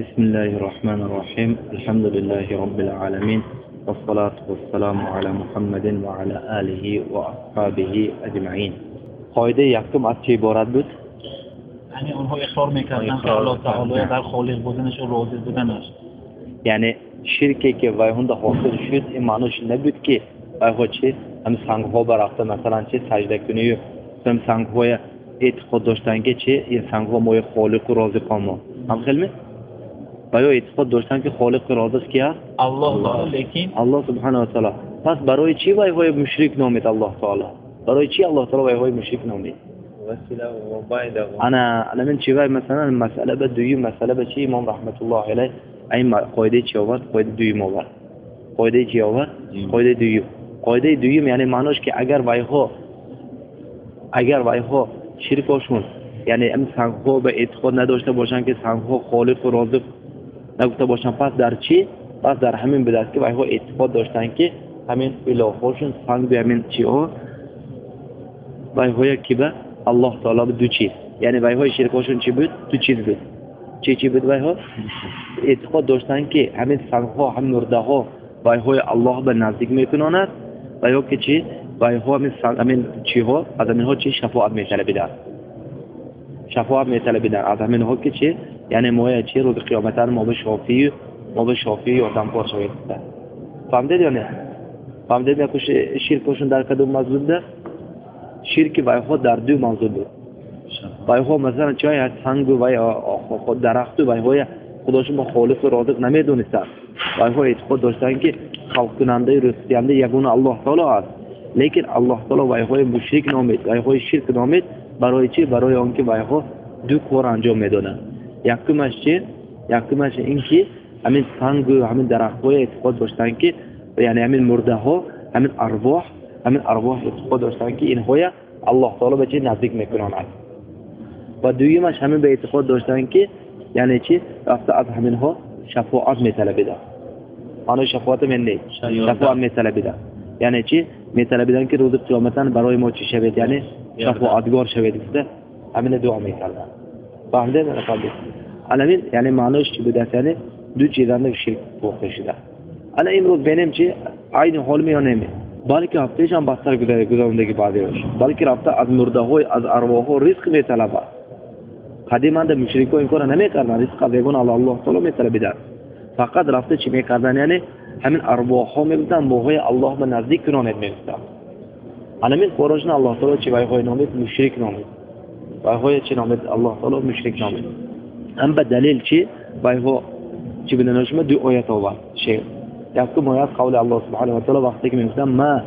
بسم الله الرحمن الرحيم. الحمد لله رب العالمين، والصلاة والسلام على محمد وعلى آله وأصحابه أجمعين. قاعدة یکم از چه عبارت بود؟ یعنی اونها اقرار میکردن که الله تعالی در خالق بودنش و راضی بودنش. یعنی شرکی که وایهونده حاصل شد این معنیش نبود که وایها چه هم سنگ‌ها برافته مثلا چه سجده کنی، هم سنگ‌های اعتقاد داشتن که چه این سنگ‌ها مای خالق و رازق ما هم خیلی و یا اعتقاد داشتن که خالق و رازق کی است؟ الله. لیکن الله سبحانه و تعالی. پس برای چی وایهای مشرک نامید الله تعالی؟ برای چی الله تعالی وایهای مشرک نامید؟ انا من چی وای مثلا مسئله به دویم مسئله به چی امام رحمت الله علیه این قاعده چی آورد؟ قاعده دویم آورد. قاعده چی آورد؟ قاعده دویم. قاعده دویم یعنی معناش که اگر وایها شرکاشون یعنی ام سنگ‌ها به اعتقاد نداشته باشن که سنگ‌ها خالق و رازق نگفته باشن، پس در چی؟ پس در همین بوده است که وایها اعتقاد داشتن که همین اله‌هاشون سنگ به همین چی‌ها وایها که به الله تعالی دو چیز، یعنی وایهای شرکاشون چی بود؟ دو چیز بود. چی بود وایها؟ اعتقاد داشتن که همین سنگ‌ها هم مرده‌ها وایهای الله به نزدیک میکنند و یا که چی؟ وایها همین چی‌ها از همین‌ها چی شفاعت می‌طلبیدن، شفاعت می‌طلبیدن از همین‌ها که چی؟ یعنی ما چی روز قیامت ما به شافعی یادم شوید. فهمیدید یا نه؟ فهمیدید یا که شرکشون در کدوم موضوع بوده؟ شرک وایها در دو موضوع بود. وایها مثلا چای سنگ و خود درخت و وایها خداشون با خالق و رازق نمیدونستند. وایها اعتقاد داشتن که خلق کننده رزق یگانه الله تعالی است. لیکن الله تعالی وایهای مشرک نامید، وایهای شرک نامید. برای چی؟ برای آنکه وایها دو کار انجام میدادند. یکمش چی؟ یکمش این که همین سنگ و همین درخت‌های اعتقاد داشتن که یعنی همین مرده‌ها، همین ارواح اعتقاد داشتن که اینها الله تعالی به چی نزدیک میکنند. و دویمش همین به اعتقاد داشتن که یعنی چی؟ رفته از همینها شفاعت میطلبیدن. آنها شفاعت من نه، شفاعت میطلبیدن. یعنی چی؟ میطلبیدن که روز قیامت برای ما چی شود؟ یعنی شفاعتگار شود. همین دعا میکردن. فهمیدید؟ فهمیدید. الان یعنی معنیش چی بوده؟ یعنی دو چیزان شرک واقع شده. الان امروز ببینیم چی عین حال می یا نمی، بلکه هفتهش هم بستر گذروندگی بعدیش، بلکه رفته از مرده‌های از ارواح‌ها رزق میطلبه. قدیما در مشرک‌ها این کارو نمی‌کردن، رزق از یگان الله تعالی میطلبیدن. فقط رفته چی میکردن؟ یعنی همین ارواح‌ها میگفتن ماهای الله به نزدیک کنانید میگفتن. الان این کاراشون الله تعالی چی وایهای نامید؟ مشرک نامید. وایهای چی نامید؟ الله تعالی مشرک نامید. هم به دلیل چی؟ وایها چی بدنشون دو آیت آورد شیخ. یکم آیت قول الله سبحانه و تعالی وقتی که میگفتن ما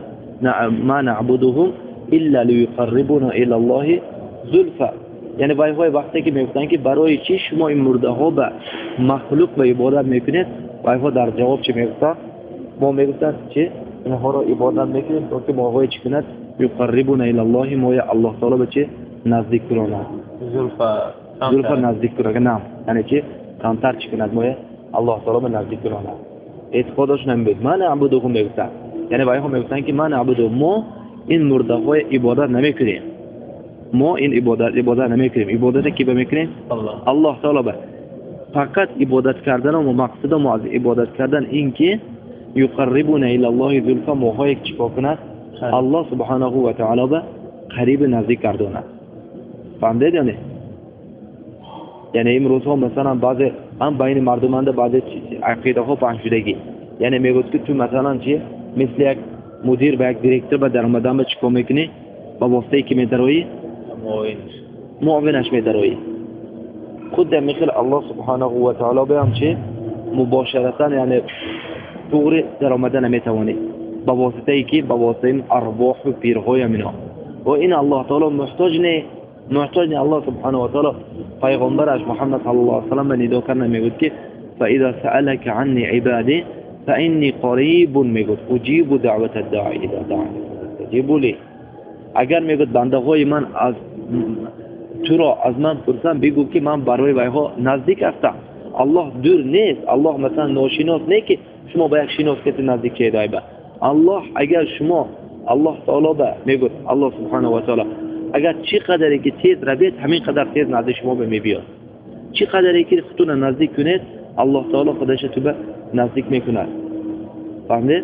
نعبدهم الا لیقربونا الی الله زلفا، یعنی وایهای وقتی که میگفتن که برای چی شما این مرده ها به مخلوق به عبادت میکنید، وایها در جواب چی میگفتن؟ ما میگفتن چی؟ اینها را عبادت میکنیم تا که ماهای چی کند؟ یقربونا الی الله، ما الله تعالی به چی نزدیک کنند. زلفا نزدیک کنند. نه یعنی چی؟ کمتر چی کند؟ ما الله تعالی به نزدیک کنند. اعتقادشون هم بود ما نعبدهم میگفتن، یعنی وایها میگفتن که ما نعبدهم، ما این مرده های عبادت نمیکنیم، ما این عبادت نمیکنیم. عبادت کی به میکنیم؟ الله تعالی به. فقط عبادت کردن و مقصد ما از عبادت کردن این که یقربون الی الله زلفا، ماهای چیکار کند؟ الله سبحانه و تعالی به قریب نزدیک گرداند. فهمیدید یا نه؟ یعنی امروز ها مثلا بعضی هم بین مردم بعضی عقیده ها پهن شدگی، یعنی میگوید که تو مثلا چی مثل یک مدیر و یک دیرکتور به درآمدن به چیکار میکنی؟ با واسطه کی میدروی؟ معاونش میدروی. خود در مثل الله سبحانه و تعالی به هم چی مباشرتا یعنی طور درآمدن نمیتوانی با واسطه کی؟ با واسطه این ارواح و پیرهای مینا. و این الله تعالی محتاج نه، محتاج الله سبحانه و تعالی پیغمبرش محمد صلی الله علیه و سلم نداء کردن میگوید که فاذا سألك عني عبادي فإني قریب، میگوید اجیب دعوت الداعی اذا دعانی فاستجیبوا لی. اگر میگوید بنده های من از تو را از من پرسن بگو که من برای وایها نزدیک هستم. الله دور نیست، الله مثلا ناشناس نه که شما با یک شناس کسی نزدیک شید. الله اگر شما الله تعالی به میگوید الله سبحانه و تعالی اگر چی قدری که تیز روید همین قدر تیز نزد شما به میبیاد. Чӣ қадаре ки худтона наздик кунед, Аллоҳ таоло худаш ту ба наздик мекунад. Фаҳмдед?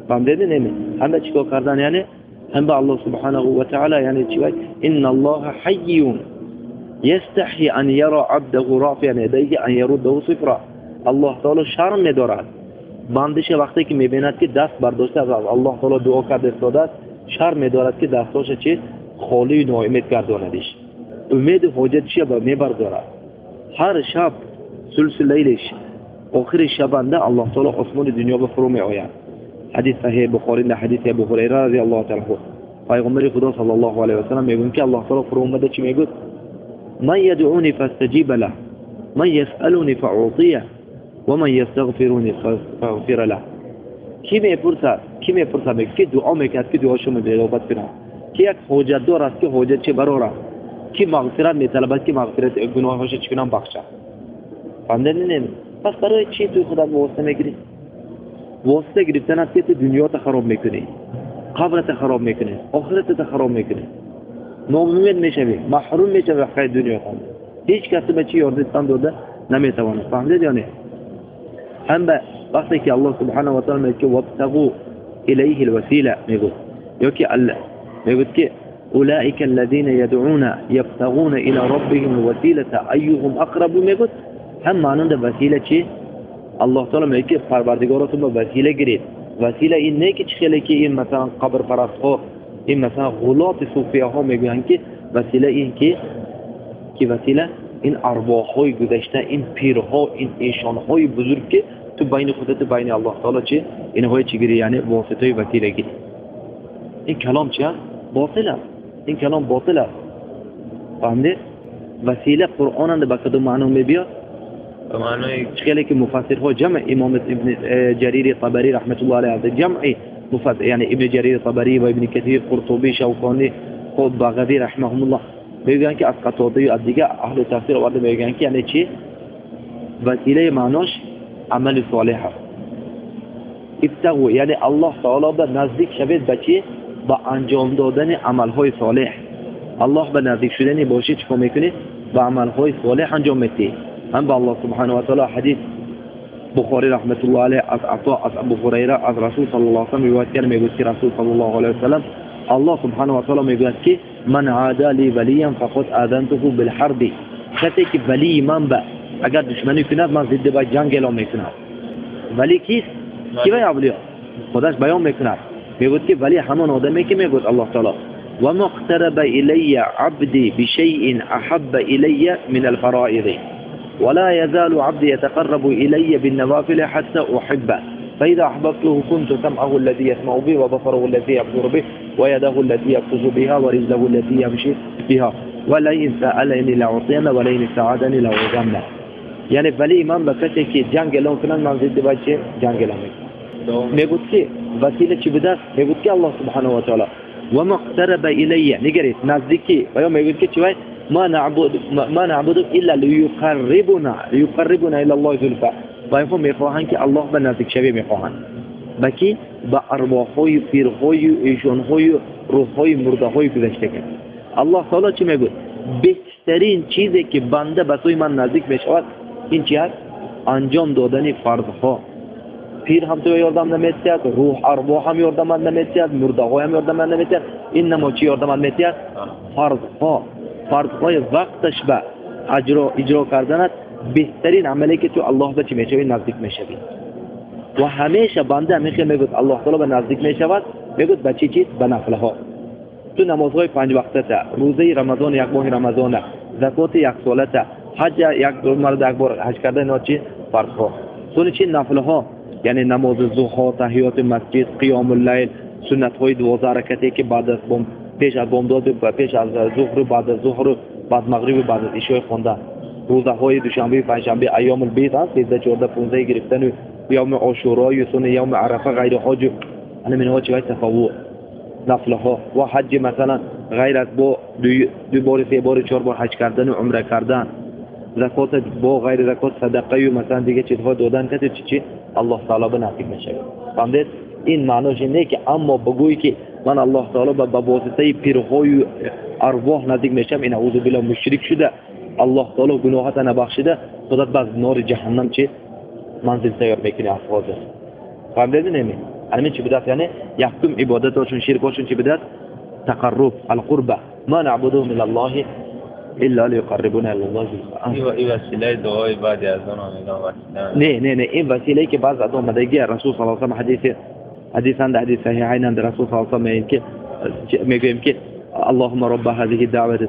Фаҳмдед неме? Ҳама чӣ кор кардан, яъне ҳам ба Аллоҳ субҳанаҳу ва таъоло, яъне чӣ вай? Инналлоҳа ҳайюн ястаҳйи ан яра абдаҳу рафиан ядайҳи ан яруддаҳу сифра. Аллоҳ таоло шарм медорад бандиша вақте ки мебинад ки даст бардошта аз Аллоҳ таоло дуо карда истодааст, шарм медорад ки дастҳоша чи холию ноумед гардонадиш. Умеду ҳоҷатиша мебардорад. Ҳар шаб сулсу лайлиш охири шабанда Аллоҳ таоло осмони дунё ба фурӯ меояд. Ҳадис саҳеҳ Бухорӣ, ҳадиси Абу Ҳурайра разияллоҳу таъала анҳу. Пайғамбари Худо саллаллоҳу алайҳи васаллам мегӯянд ки Аллоҳ таоло фурӯ омада чӣ мегӯяд? Ман ядъуни фастаҷиба лаҳ, ман ясъалуни фаъутия, ва ман ястағфируни фаъғфира лаҳ. Ки мепурсад? Ки мепурсад? Мегӯяд ки дуо мекунад ки дуоашро иҷобат кунад. Ки як ҳоҷатдор аст ки ҳоҷатчи барорад. Ки мағфират металабад ки мағфират гуноҳҳояшро чӣ кунам бахшад. Фаҳмидед не? Пас барои чӣ ту худат восита мегирӣ? Восита гирифтан аст ки ту дунёта хароб мекунӣ, қабрата хароб мекунӣ, охиратата хароб мекунӣ, ноумед мешавӣ, маҳрум мешавӣ аз хайри дунётан. Ҳеҷ кас ба чӣ ёрдитан дода наметавонад. Фаҳмидед ё не? Ҳам ба вақте ки Аллоҳ субҳанаҳу ва таъала мегӯяд ки вабтағу илайҳи лвасила мегӯяд, ё ки мегӯяд ки улаика аллазина ядъуна ябтағуна ила роббиҳим лвасилата айюҳум ақрабу мегӯяд. Ҳам маънонда васила чӣ? Аллоҳ таъала мегӯяд ки парвардигоротон ба васила гиред. Васила ин не ки чӣ хеле ки ин масалан қабрпарастҳо, ин масалан ғулоти суфияҳо мегӯянд ки васила ин ки васила ин арвоҳҳои гузашта, ин пирҳо, ин эшонҳои бузург ки ту байни худату байни Аллоҳ таъала чӣ инҳои чӣ гирӣ, яъне воситаи васила гирӣ. Ин калом чи аст? Ботил аст. Ин калом ботил аст. Фаҳмидед? Васила Қуръонанда ба кадом маъно мебиёд? Чӣ хеле ки муфассирҳо ҷамъ имом ибн Ҷарири Табарӣ раҳматуллоҳи алайҳ аз ҷамъи муфассир, яъне ибн Ҷарири Табарӣ ва ибн Касир, Қуртубӣ, Шавконӣ, хуб Бағавӣ раҳмаҳумуллоҳ мегӯянд ки аз Қатода ва аз дигар аҳли тафсир оварда мегӯянд ки яъне чӣ? Василаи маънош амали солеҳ аст. Ибтағу, яъне Аллоҳ таоло ба наздик шавед ба чӣ? Ба анҷом додани амалҳои солеҳ. Аллоҳ ба наздик шудани бошӣ чӣ кор мекунӣ? Ба амалҳои солеҳ анҷом медиҳӣ. Ҳам ба Аллоҳ субҳанаҳу ва таъала ҳадис Бухорӣ раҳматуллоҳи алайҳ аз Ато, аз Абу Ҳурайра, аз Расул саллаллоҳу алайҳи васаллам ривоят карда мегӯяд ки Расул саллаллоҳу алайҳи васаллам Аллоҳ субҳанаҳу ва таъала мегӯяд ки ман ада ли валиян фақад азантуҳу билҳарби. Касе ки валии ман ба агар душманӣ кунад, ман зидди вай ҷанг эълон мекунам. Валӣ кист? Ки вай авлиё? Худаш баён мекунад. Мегӯяд ки валӣ ҳамон одаме ки мегӯяд Аллоҳ таъала ва ма иқтараба илайя абди бишайин аҳабба илайя мин алфароиди ولا يزال عبدي يتقرب إلي بالنوافل حتى أحبه فإذا أحببته كنت سمعه الذي يسمع به وبصره الذي يبصر به ويده التي يبطش بها ورجله التي يمشي بها ولئن سألني لأعطينه ولئن استعاذني لأعيذنه. یعنی ولی من به کسی که جنگ اعلام کنند من ضد بچه جنگ اعلام میکنم. میگوید که وسیله چی بوده است؟ میگوید که الله سبحانه و تعالی و ما اقترب الی، نگرید نزدیکی، و یا میگوید که چی وای ما نعبد الا لیقربنا الی الله زلفا. و اینها میخواهند که الله به نزدیک شوی میخواهند. به کی؟ به ارواحهای پیرهای ایشانهای روحهای مردههای گذشته کرد. الله تعالی چی میگوید؟ بهترین چیزی که بنده به سوی من نزدیک میشود این چی هست؟ انجام دادن فرضها. پیر هم تو یاردم نمیتید، روح ارواح هم یاردم نمیتید، مرده ها هم یاردم نمیتید. این نما چی یاردم نمیتید؟ فرضها. فرضهای وقتش به اجرا کردنت بهترین عملی که تو الله به چی میشوی؟ نزدیک میشوی. و همیشه بنده همیشه میگوید الله تعالی به نزدیک میشود، میگوید به چی چیز؟ به نفلها. تو نمازهای 5 وقتته، روزه رمضان یک ماه رمضانه، زکات یک سالته، حج یک مرد یک بار حج کردن، اینا چی؟ فرضها. سونی چی؟ نفلها، یعنی نماز ضحا، تحیات مسجد، قیام اللیل، سنت‌های 12 رکعتی که بعد از بام، پیش از بامداد و پیش از ظهر و بعد از ظهر و بعد مغرب و بعد از عشاء خواندن، روزهای دوشنبه، پنجشنبه، ایام البیض هست، 13 14 15 گرفتن و یوم عاشورا و سنة یوم عرفه غیر حج، همین اینها چی؟ تطوع، نفلها. و حج مثلا غیر از با دو بار، 3 بار، 4 بار حج کردن و عمره کردن، زکات با غیر زکات صدقه و مثلا دیگه چیزها دادن که چی چی الله تعالی به نزدیک میشه. فهمید؟ این معناش اینه که اما بگویی که من الله تعالی به واسطه پیرهای ارواح نزدیک میشم، این اعوذ بالله مشرک شده، Аллоҳ таоло гуноҳата набахшида худат ба нори ҷаҳаннам чи манзил тайёр мекунӣ аз ҳозир. Фаҳмидед неми? Ҳамин чи будааст? Яъне якум ибодатошун ширкошун чи будааст? Тақарруб, алқурба. Ма набудуҳум илаллоҳи илла лиюқаррибуна илаллоҳи зулфа. Ин василаи дуои баъди азон омедан васила. Не, не, не, ин василае ки баъз аз омадагӣ Расул саллаллоҳу алайҳи васаллам ҳадисанд, ҳадис саҳиҳайнанд, Расул саллаллоҳу алайҳи васаллам мегӯем ки اللهم رب هذه الدعوة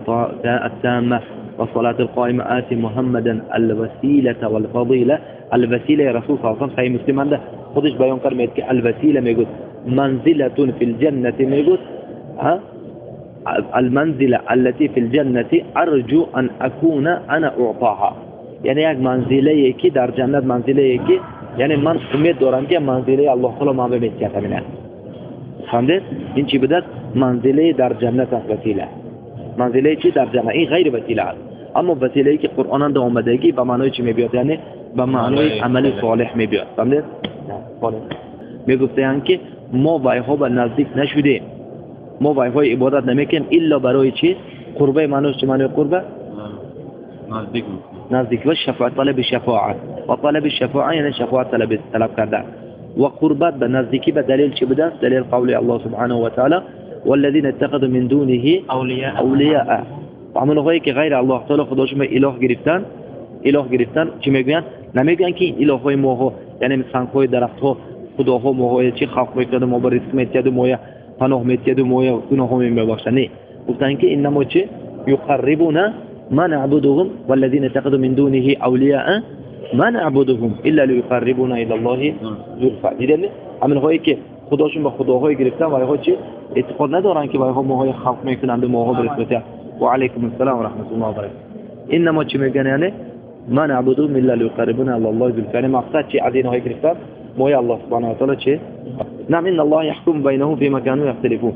التامة والصلاة القائمة آت محمدا الوسيلة والفضيلة. الوسيلة رسول صلى الله عليه وسلم صحيح مسلم عنده خودش بیان کرد میگه که الوسیله میگه منزلة في الجنة میگه ها المنزلة التي في الجنة أرجو أن أكون أنا أعطاها. یعنی یک منزله که در جنت منزله که یعنی من امید دارم که منزله الله تعالی من به میتیه. فهمید؟ این چی بوده؟ منزله در جنت است وسیله. منزله چی در جنت؟ این غیر وسیله است. اما وسیله که قرآن ده آمدگی به معنای چی میبیاد؟ یعنی به معنای عمل صالح میبیاد. فهمید؟ نه. میگفتن که ما وایها به نزدیک نشدیم، ما وایهای عبادت نمیکنیم الا برای چی؟ قربه. معناش چی؟ معنای قربه؟ نزدیک، نزدیک و شفاعت، طلب شفاعت و طلب شفاعت یعنی شفاعت طلب کردن و قربت به نزدیکی به دلیل چی بوده؟ دلیل قول الله سبحانه و تعالی والذین اتخذوا من دونه اولیاء. عملهایی که غیر الله تعالی خداشون به اله گرفتن، اله گرفتن چی میگویند؟ نمیگویند که این الههای ماها یعنی سنگهای درختها خداها ماها چی خلق میکرد ما به رزق میتید و ما پناه میتید و ما گناه میبخشند. نه، گفتن که انما چی یقربون ما نعبدهم والذین اتخذوا من دونه اولیاء ما نعبدهم الا ليقربونا الى الله زلفا. دیدن عملهایی که خداشون به خداهای گرفتن و اینها چی اعتقاد ندارن که اینها ماهای خلق میکنند و ماها به رزق. و علیکم السلام و رحمت الله و برکاته. انما چی میگن؟ یعنی ما نعبدهم الا ليقربونا الى الله زلفا. یعنی مقصد چی از اینها گرفتن؟ مای الله سبحانه و تعالی چی؟ نعم ان الله يحكم بينهم فيما كانوا يختلفون.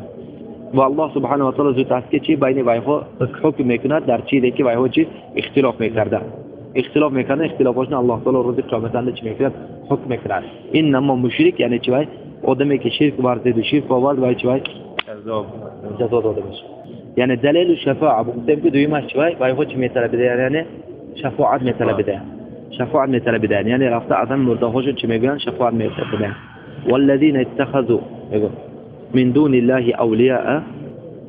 و الله سبحانه و تعالی زود است که چی بین اینها حکم میکند در چیزی که اینها چی اختلاف میکردن. اختلاف میکردن، اختلافاشون الله تعالی روز قیامت چی میکرد؟ حکم میکرد. انما مشرک یعنی چی؟ آدمی که شرک ورزید و شرک آورد و چی؟ جزا داده میشه. یعنی دلیل شفاعه گفتیم که دویمش چی؟ اینها چی میطلبیده؟ یعنی شفاعت میطلبیده. شفاعت میطلبیده یعنی رفته از مرده هاشون چی میگن؟ شفاعت میطلبیده. والذین اتخذوا من دون الله اولیاء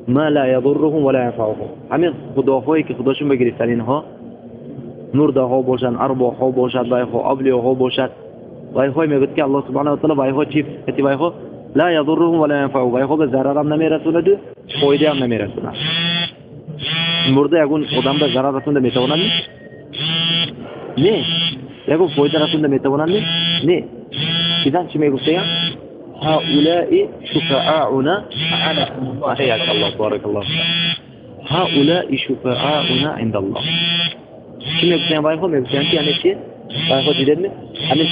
ما لا يضرهم ولا ينفعهم. همین خداهایی که خداشون بگرفتن اینها مرده ها باشند، ارواح ها باشد، وایها اولیاء ها باشد، وایها میگه که الله سبحانه و تعالی وایها چی؟ وایها لا يضرهم ولا ينفعهم. وایها به ضرر هم نمیرسوند، فایده هم نمیرسوند. مرده یگون آدم به ضرر رسونده میتواند؟ نه. یگون فایده رسونده میتواند؟ نه. اذا چی میگفته؟ هؤلاء شفعاؤنا حياك الله بارك الله فيك. هؤلاء شفعاؤنا عند الله. چی میگفتن وایها؟ میگفتن که یعنی چی؟ وایها دیدن همین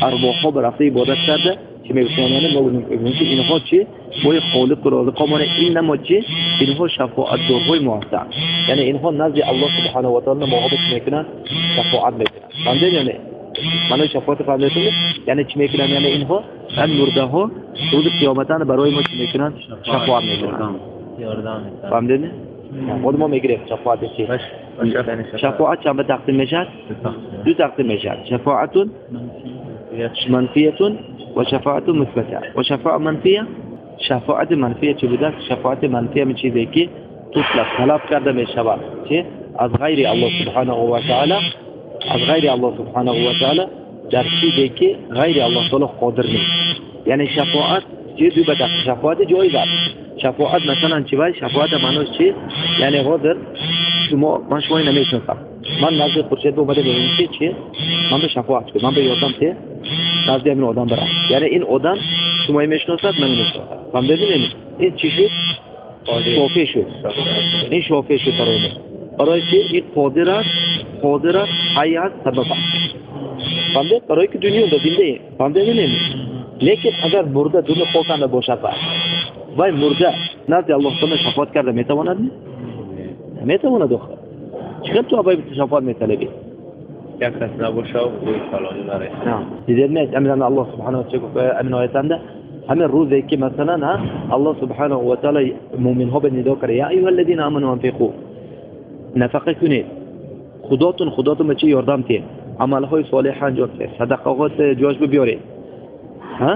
ارواح‌ها به رفته عبادت کرده چی میگفتن؟ یعنی ما میگیم که اینها چی؟ ما خالق و رازق ما، اینما چی؟ اینها شفاعت دارهای ما هستند. یعنی اینها نزد الله سبحانه و تعالی ما چی میکنن؟ شفاعت میکنن. فهمیدین یا نه؟ معنی شفاعت فهمیدین؟ یعنی چی میکنن؟ یعنی اینها هم مرده ها روز قیامت برای ما چی میکنن؟ شفاعت میکنن. فهمیدین؟ خود ما میگیریم شفاعت چی؟ شفاعت چند تقسیم میشد؟ دو تقسیم میشد. شفاعت منفیه و شفاعت مثبته. و شفاعت منفیه، شفاعت منفیه چی بوده؟ شفاعت منفیه می چیزی که تطلب طلب کرده میشود چی؟ از غیر الله سبحانه و تعالی، از غیر الله سبحانه و تعالی در چیزی که غیر الله تعالی قادر نیست. یعنی شفاعت چی؟ دو بده. شفاعت جایز است. شفاعت مثلا چی باید؟ شفاعت معناش چی؟ یعنی حاضر شما، من شما نمیشناسم، من نزد خورشید اومده ببینم که چی؟ من به شفاعت کنم، من به یادم که نزد این آدم برم. یعنی این آدم شما میشناسد، من نمیشناسم. فهمیدین؟ این چی شد؟ شافع شد. این شافع شد برای ما. برای چی؟ این قادر است، قادر است، حی است، سبب است. فهمیدین؟ برای که دنیا زنده ایم. فهمیدین؟ لیکن اگر مرده دون خاک باشد وای مرده نزد الله تعالی شفاعت کرده میتواند؟ نمیتواند. آخه چقدر تو ابای شفاعت میطلبی؟ یک کس نباشه و فلانی نره. دیدید امین الله سبحانه و تعالی امین آیتنده همین روزی که مثلا الله سبحانه و تعالی مؤمن ها به ندا کرده یا ایها الذین آمنوا انفقوا، نفقه کنید، Худотон ба чӣ ёрдам тиҳед, амалҳои солеҳ анҷом диҳед, садақаҳо ҷош биёред. Ҳа?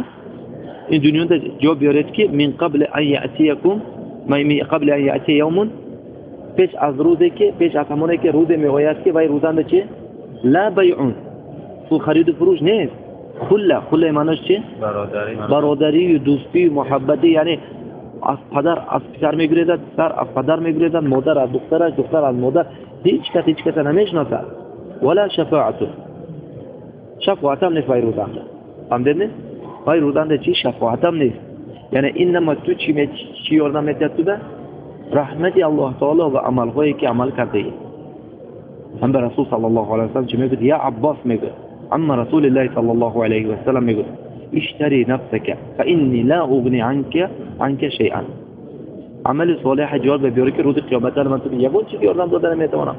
Ин дунёда ҷо биёред ки мин қабли ан яътиякум, мин қабли ан яътия явмун, пеш аз рӯзе ки, пеш аз ҳамоне ки рӯзе меояд ки вай рӯзанда чи? Ла байъун, хариду фурӯш нест. Хулла, хулла маънош чи? Бародарию дӯстию муҳаббатӣ, яъне аз падар аз писар мегурезад, писар аз падар мегурезад, модар аз духтараш, духтар аз модар, ҳеҷ кас ҳеҷ каса намешиносад. Вала шафоату, шафоатам нест вай рӯзанда. Фаҳмидед не? Вай рӯзанда чи? Шафоатам нест. Яъне иннама ту чӣ ёрдам метиҳад туда? Раҳмати Аллоҳ таоло ва амалҳое ки амал кардаӣ. Ҳам ба Расул саллаллоҳу алайҳи васаллам чӣ мегӯяд? Я Аббос мегӯяд, амма Расулиллаҳи саллаллоҳу алайҳи васаллам мегӯяд: иштари нафсака фа инни ла угни анка шайъан. Амали солеҳа ҷавоб биёрӣ ки рӯзи қиёмат ман ту ягон чиз ёрдам дода наметавонам.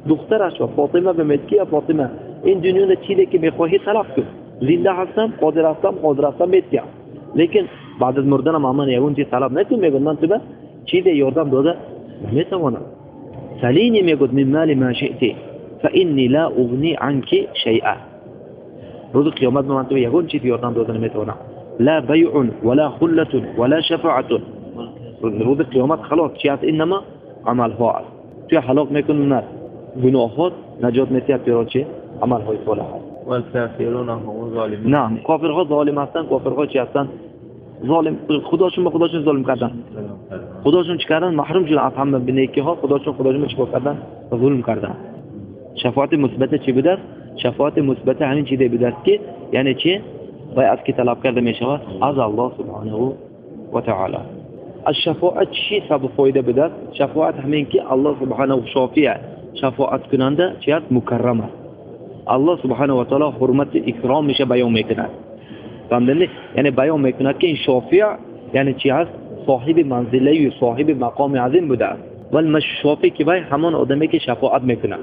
Духтараш ва Фотима ба мегӯяд ки я Фотима, ин дунёда чизе ки мехоҳӣ талаб кун, зинда ҳастам, қодир ҳастам метиҳам, лекин баъд аз мурданам ман ягон чиз талаб накун. Мегӯяд ман туба чизе ёрдам дода наметавонам. Салини мегӯяд мин мали ма шиъти фа инни ла угни анки шайъа. Рӯзи қиёмат ман туба ягон чиз ёрдам дода наметавонам. Ла байъун вала хуллатун вала шафоатун. Рӯзи қиёмат халос чи аст? Иннама амалҳо аст. Туя ҳалок мекунад гуноҳот, наҷот метиҳад туро чи? Амалҳои солеҳ аст. Наам, кофирҳо золим ҳастанд. Кофирҳо чи ҳастанд? Золим. Худошон ба худошон золим карданд. Худошон чӣ карданд? Маҳрум шуданд аз ҳама некиҳо. Худошон ба чӣ кор карданд? Зулм карданд. Шафоати мусбата чӣ будааст? Шафоати мусбата ҳамин чизе будааст ки яъне чи? Вай аз ки талаб карда мешавад? Аз Аллоҳ субҳанаҳу ва таъоло. Аз шафоат чӣ сабаб фоида будааст? Шафоат ҳамин ки Аллоҳ субҳанаҳу шофия, шафоаткунанда чи аст? Мукаррам аст. Аллоҳ субҳанаҳу ва таъоло ҳурмати икромиша баён мекунад. Фаҳмидед? Яъне баён мекунад ки ин шофия яъне чи аст? Соҳиби манзилаю соҳиби мақоми азим будааст. Вал машшофӣ ки вай ҳамон одаме ки шафоат мекунад.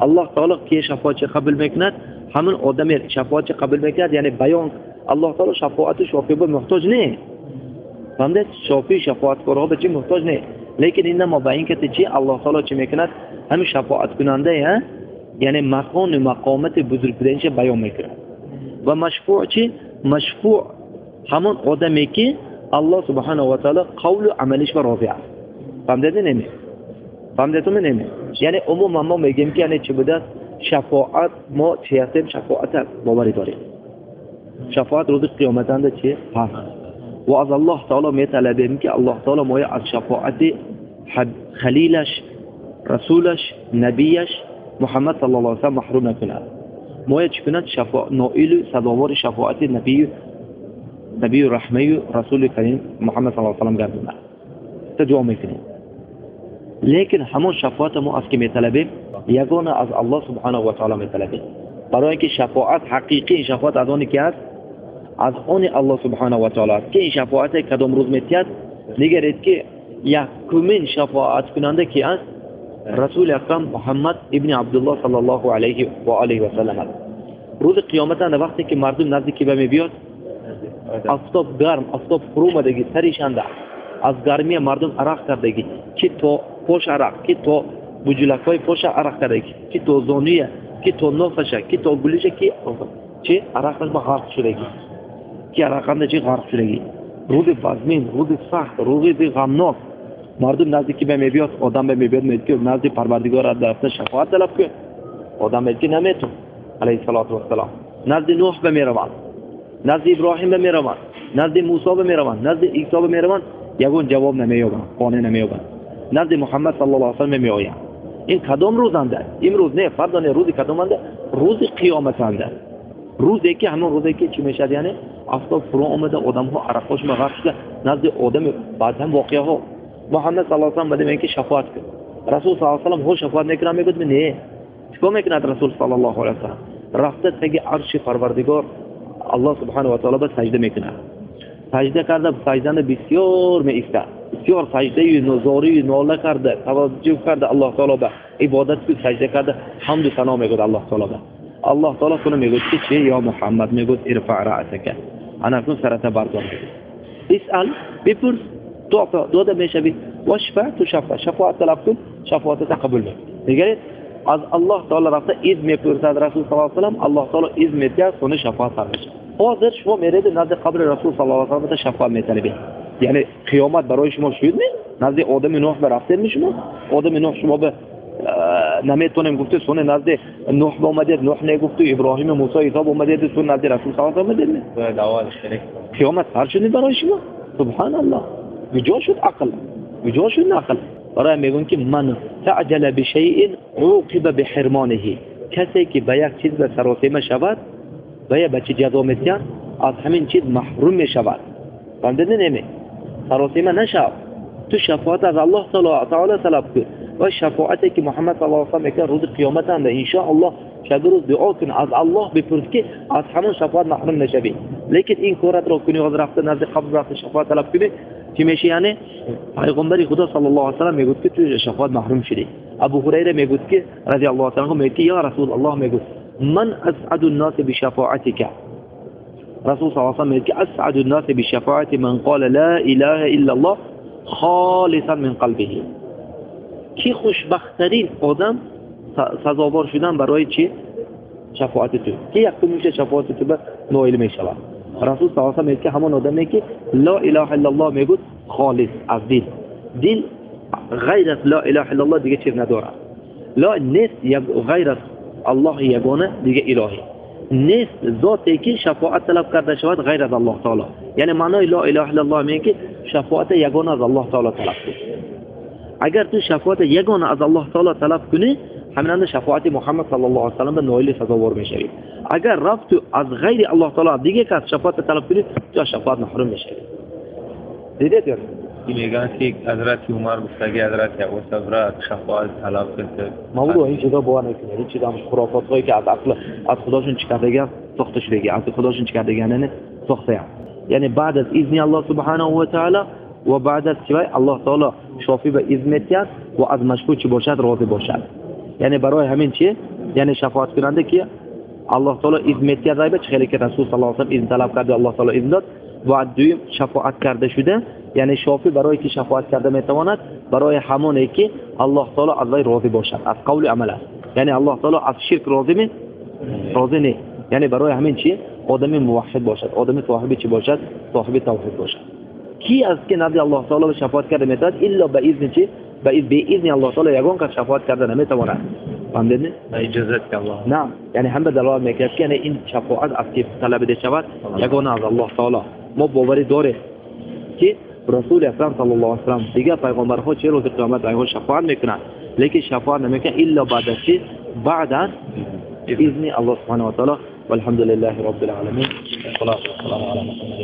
Аллоҳ таоло ки шафоатчи қабул мекунад, ҳамон одаме шафоатчи қабул мекунад, яъне баён Аллоҳ таоло шафоату шофӣ ба муҳтоҷ не. Фаҳмидед? Шофӣ шафоаткорҳо ба чи муҳтоҷ не. Лекин иннамо ба ин кати чи Аллоҳ таоло чӣ мекунад? Ҳамин шафоаткунанда, яъне мақону мақомати бузург буданиша баён мекунад. Ва машфӯъ чи? Машфӯъ ҳамон одаме ки Аллоҳ субҳанаҳу ва таоло қавлу амалиш ба розӣ аст. Фаҳмидед неме? Фаҳмидетум неме? Яъне умуман мо мегӯем ки яъне чӣ будааст? Шафоат мо чи ҳастем? Шафоат боварӣ дорем. Шафоат рӯзи қиёматанда чи ҳаст. Ва аз Аллоҳ таоло металабем ки Аллоҳ таоло моя аз шафоати халилаш, расулаш, набияш Муҳаммад саллаллоҳу алайҳи васаллам маҳрум накунад. Моя чӣ кунад? Ноилу сазовори шафоати набию раҳмаю расули карим Муҳаммад саллаллоҳу алайҳи васаллам гардонад. Та дуо мекунем. Лекин ҳамон шафоата мо аз ки металабем? Ягона аз Аллоҳ субҳанаҳу ва таоло металабем. Барои ин ки шафоат ҳақиқӣ, ин шафоат аз оне ки аст? Аз они Аллоҳ субҳанаҳу ва таоло аст. Ки ин шафоате кадом рӯз метиҳад? Нигаред ки якумин шафоаткунанда ки аст? Расули акрам Муҳаммад ибни Абдуллоҳ саллаллоҳу алайҳи ва олиҳи васаллам аст. Рӯзи қиёматанда вақте ки мардум назди ки ба мебиёд, офтоб гарм, офтоб фурӯ омадагӣ, саришанда, аз гармия мардум арақ кардагӣ, ки то пош арақ, ки то буҷулакҳои поша арақ кардагӣ, ки то зонуя, ки то нофаша, ки то гулиша, ки чи арақаш ба ғарқ шудагӣ, ки арақанда чи ғарқ шудагӣ. Рӯзи вазмин, рӯзи сахт, рӯзи ғамнок, мардум назди ки ба мебиёд? Одам ба мебиёд, мегӯяд ки назди Парвардигор рафта шафоат талаб кун. Одам мегӯяд ки наметун, алайҳи салоту вассалом. Назди Нуҳ ба мераванд, назди Иброҳим ба мераванд, назди Мусо ба мераванд, назди Исо ба мераванд, ягон ҷавоб намеёбанд, қонеъ намеёбанд. Назди Муҳаммад саллаллоҳу алайҳи васаллам меоянд. Ин кадом рӯзанда? Имрӯз не, фардо не, рӯзи кадоманда? Рӯзи қиёматанда. Рӯзе ки ҳамон рӯзе ки чӣ мешавад? Яъне офтоб фурӯ омада, одамҳо арақҳошон ғарқ шуда, назди одами баъд ҳам воқеаҳо. Муҳаммад саллаллоҳу алайҳи васаллам баъд мегӯяд ки шафоат кун. Расул саллаллоҳу алайҳи васаллам ҳо шафоат мекунад, мегӯяд не. Чикор мекунад Расул саллаллоҳу алайҳи васаллам? Рафта таги арши Парвардигор Аллоҳ субҳанаҳу ва таоло ба саҷда мекунад. Саҷда карда, саҷданда бисёр меистад. Бисёр саҷдаю зорию нола карда, таваҷҷӯҳ карда Аллоҳ таоло ба ибодат ку саҷда карда, ҳамду сано мегӯяд Аллоҳ таоло ба. Аллоҳ таоло куна мегӯяд ки чи ё Муҳаммад мегӯяд ирфаъ раъсака. Ана кун сарата бардор мегӯяд. Исъал, бипурс, туъта, дода мешавӣ, вашфа тушаффа, шафоат талаб кун, шафоатата қабул мекунӣ. Нигаред, Аз Аллоҳ таоло рафта изн мепурсад Расул саллаллоҳу алайҳи васаллам, Аллоҳ таоло изн медиҳад, сони шафоат сар мешавад. Ҳозир шумо меравед назди қабри Расул саллаллоҳу алайҳи васаллам шафоат металабед. Яъне қиёмат барои шумо шуд ми? Назди одами Нуҳ рафтед шумо? Одами Нуҳ шумо ба наметонем гуфте, сони назди Нуҳ омадед, Нуҳ негуфту, Иброҳим, Мусо, Исо омадед, сон назди Расул саллаллоҳу алайҳи васаллам омадед? Қиёмат сар шуд барои шумо? Субҳаналлоҳ. Куҷо шуд ақл? Куҷо шуд нақл? Барои мегӯям ки ман таъҷала бишайъин уқиба биҳирмониҳи. Касе ки ба як чиз ба саросема шавад ва я ба чӣ ҷазо медиҳанд, аз ҳамин чиз маҳрум мешавад. Фаҳмидед неме? Саросема нашав. Ту шафоат аз Аллоҳ таоло талаб кун ва шафоате ки Муҳаммад саллаллоҳу алайҳи васаллам мекунад рӯзи қиёмат анда иншоаллоҳ шаби рӯз дуо кун, аз Аллоҳ бипурс ки аз ҳамон шафоат маҳрум нашавӣ. Лекин ин коратро кунӣ, ҳозир рафта назди қабр рафта шафоат талаб кунӣ, чӣ мешӣ? Яъне пайғамбари Худо саллаллоҳу алайҳи васаллам мегӯяд ки ту шафоат маҳрум шудӣ. Абу Ҳурайра мегӯяд ки разияллоҳу анҳу мегӯяд ки ё Расулуллоҳ, мегӯяд ман асъаду ннаси бишафоатика. Расул саллаллоҳу алайҳи васаллам мегӯяд ки асъаду ннаси бишафоати ман қола ла илаҳа иллаллоҳ холисан мин қалбиҳи. Ки хушбахттарин одам сазовор шудан барои чӣ? Шафоати ту. Ки якуминча шафоати ту ба ноил мешавад. Расул саллаллоҳу алайҳи васаллам мегӯяд ки ҳамон одаме ки ла илаҳа иллаллоҳ мегӯяд холис аз дил. Дил ғайр аз ла илаҳа иллаллоҳ дига чиз надорад. Ла нест ғайр аз Аллоҳи ягона дига илоҳӣ. Нест зоте ки шафоат талаб карда шавад ғайр аз Аллоҳ таоло. Яъне маънои ла илаҳа иллаллоҳ мегӯяд ки шафоата ягона аз Аллоҳ таоло талаб кун. Агар ту шафоата ягона аз Аллоҳ таоло талаб кунӣ, ҳаминанда шафоати Муҳаммад саллаллоҳу алайҳи васаллам ба ноили сазовор мешавӣ. Агар рафту аз ғайри Аллоҳ таоло дига кас шафоата талаб кунӣ, ту аз шафоат маҳрум мешавӣ. Дидед ё? Мегӯянд ки Ҳазрати Умар гуфтаги Ҳазрати Абу Сабра шафоат талаб кард. Мавло ин чизо бовар накунед. Ин чизо хурофотҳое ки аз ақл аз худошон чӣ кардагианд сохта шудагӣ, аз худошон чӣ кардагианане сохтаянд. Яъне баъд аз изни Аллоҳ субҳанаҳу ва таъоло ва баъд аз чивай Аллоҳ таоло шофӣ ба изн медиҳад ва аз машфӯъ чӣ бошад розӣ бошад. Яъне барои ҳамин чи? Яъне шафоаткунанда ки Аллоҳ таоло изн медиҳад вай ба чӣ хеле ки Расул саллаллоҳу алайҳи васаллам изн талаб кард, Аллоҳ таоло изн дод. Ва дуюм шафоат карда шуда, яъне шофӣ барое ки шафоат карда метавонад барои ҳамоне ки Аллоҳ таоло аз вай розӣ бошад, аз қавли амал аст. Яъне Аллоҳ таоло аз ширк розӣ ме? Розӣ не. Яъне барои ҳамин чи? Одами муваҳҳид бошад, одами соҳиби чӣ бошад? Соҳиби тавҳид бошад. Ки аст ки назди Аллоҳ таоло шафоат карда метавонад илло ба изни чӣ? Ба изни Аллоҳ таоло ягон кас шафоат карда наметавонад. Фаҳмидед? Ба иҷозати Аллоҳ. На, яъне ҳама далолат мекунад ки яъне ин шафоат аз ки талабида шавад ягона аз Аллоҳ таоло. Мо боварӣ дорем ки Расули Акрам саллаллоҳу алайҳи васаллам дигар пайғамбарҳо чӣ рӯзи қиёмат ба онҳо шафоат мекунанд, лекин шафоат намекунанд илло баъд аз чӣ? Баъд аз изни Аллоҳ субҳанаҳу ва таоло. Валҳамдулиллаҳи роббил оламин. Вассалоту вассаламу ала Муҳаммад.